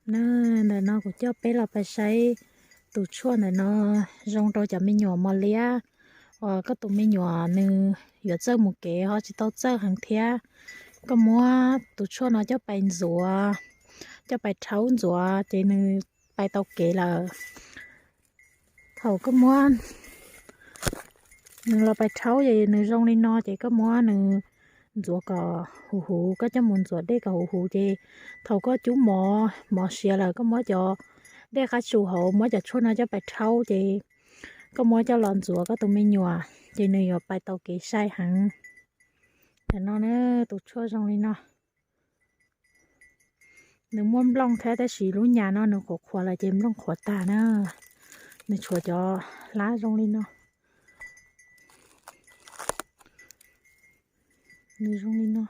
Ntawm no kuv coj peb los pais saib tus tshuaj ntawm no zoo rau cov me nyuam mos liab uas koj tus me nyuam nws yuav txawj mus kev ho tsis tau txawj heev thiab. Koj muab tus tshuaj no coj pais ntxuav, coj pais rhaub ntxuav ces nws pais tau kev lawm. Thaum koj muab nws los pais rhaub ces nws zoo li no ces koj muab nws ntxuav kom huv huv, koj coj mus ntxuav dej kom huv huv ces thaum koj cub mov, mov siav lawm koj muab cov dej qab tsuas hauv muab cov tshuaj no coj pais rhaub ces koj muab coj los ntxuav koj tus me nyuam ces nws yuav pais tau kev sai heev. Tam no na, tus tshuaj zoo li no. Nws muaj nplooj thiab tab sis lub nyas no nws qhuav qhuav lawm ces nplooj qhuav tag na. Nws tshuav cov hlab zoo li no. Nws zoo li no.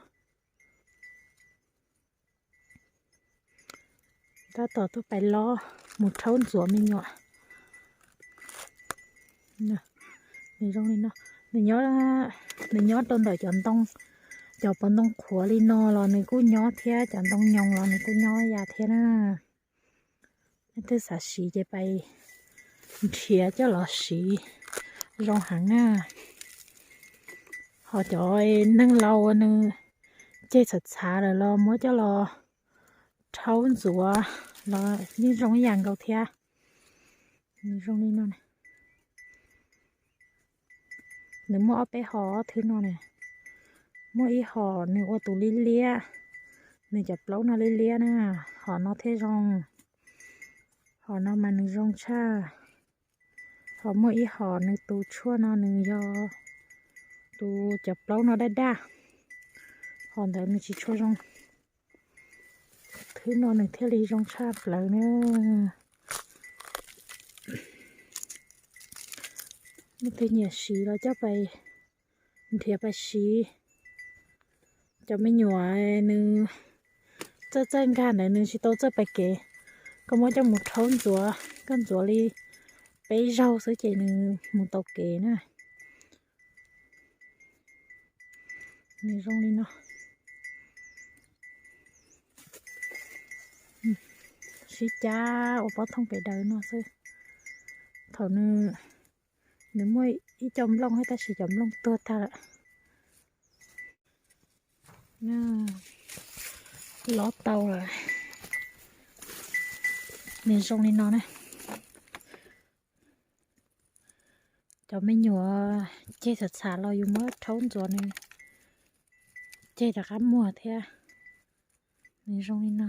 Tab tom tuaj pais lob mus rhaub ntxuav me nyuam. Nws zoo li no. Nws nyob, nws nyob rau ntawm cov ntoo, cov pov ntoo qhuav li no los nws kuj nyob thiab, cov ntoo nyoos los nws kuj nyob ya thiab na. Leej twg xav siv ces pais nrhiav coj los siv zoo heev na. Ho cov neeg laus uas nws ceg txhav txhav lawm los muab coj los rhaub ntxuav los yeej zoo ib yam nkaus thiab. Nws zoo li no. Nws muaj ob peb hom thwb no na. Muaj ib hom nws ua tus liab liab, nws cov plaub no liab liab na, hom no thiaj zoo. Hom no mas nws zoo tshaj. Ho muaj ib hom nws tus tshuaj no nws yog tus cov plaub no daj daj, hom ntawd nws tsis tshua zoo. Thwb no nws thiaj li zoo tshaj plaws na. Leej twg nyiam siv los coj pais nrhiav pais siv. Cov me nyuam nws txawj txawj nkag ntawd nws tsis tau txawj pais kev, koj muab coj mus rhaub ntxuav, koj ntxuav li peb zaug xwb ces nws mus tau kev na. Nws zoo li no. Sib cab ua pob thooj pem daws no xwb. Thaum nws, nws muaj ib co nplooj thiab tab sis cov nplooj tuag tag lawm. Lob tau lawm. Nws zoo li no na. Cov me nyuam ceg txhav txhav los yus muab rhaub ntxuav nws ceg rov qab muag thiab. Nws zoo li no.